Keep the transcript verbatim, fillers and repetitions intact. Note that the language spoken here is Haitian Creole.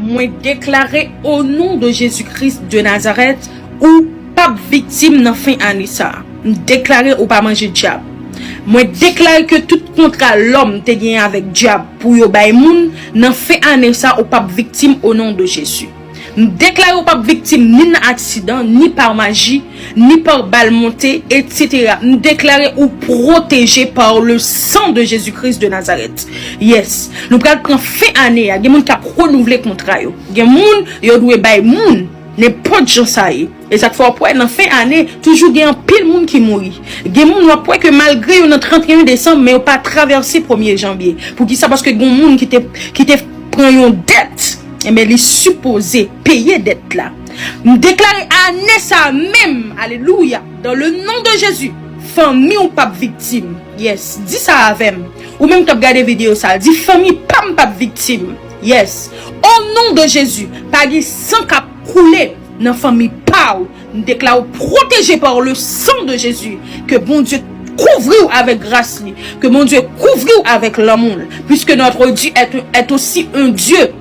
Mwen deklare, o non de Jezi Kris de Nazarèt, ou p ap viktim nan fen ane sa a. M deklare ou pa manje dyab. Mwen deklare ke tout kontra lòm te genyen avèk dyab pou yo bay moun, nan fen ane sa a, ou p ap viktim o non de Jezi. M deklare ou p ap viktim ni nan aksidan, ni pa maji, ni pa bal monte, et cetera. M deklare ou pwoteje par le sang de Jésus-Christ de Nazareth. Yes. Nou pral pran fen ane a. Gen moun k ap renouvle kontra yo. Gen moun yo dwe bay moun. Nenpòt jan sa ye. E sa k fè w ap wè nan fen ane, toujou gen anpil moun ki mouri. Gen moun w ap wè ke malgre yo nan trannteyen desanm, men yo pa travèse premye janvye. Poukisa? Paske gen moun ki te, ki te pran yon dèt, enben li sipoze peye dèt la. M deklare ane sa a menm, alelouya, dans le nom de Jésus, fanmi w p ap viktim. Yes, di sa avè m. Ou menm k ap gade videyo sa a, di fanmi pa m p ap viktim. Yes. O non de Jezi, pa gen san k ap koule nan fanmi pa w. M deklare w pwoteje par le sang de Jésus. Ke Bondye kouvri w avèk gras li. Ke Bondye kouvri w avèk lanmou l. Puisque notre Dieu est, est aussi un Dieu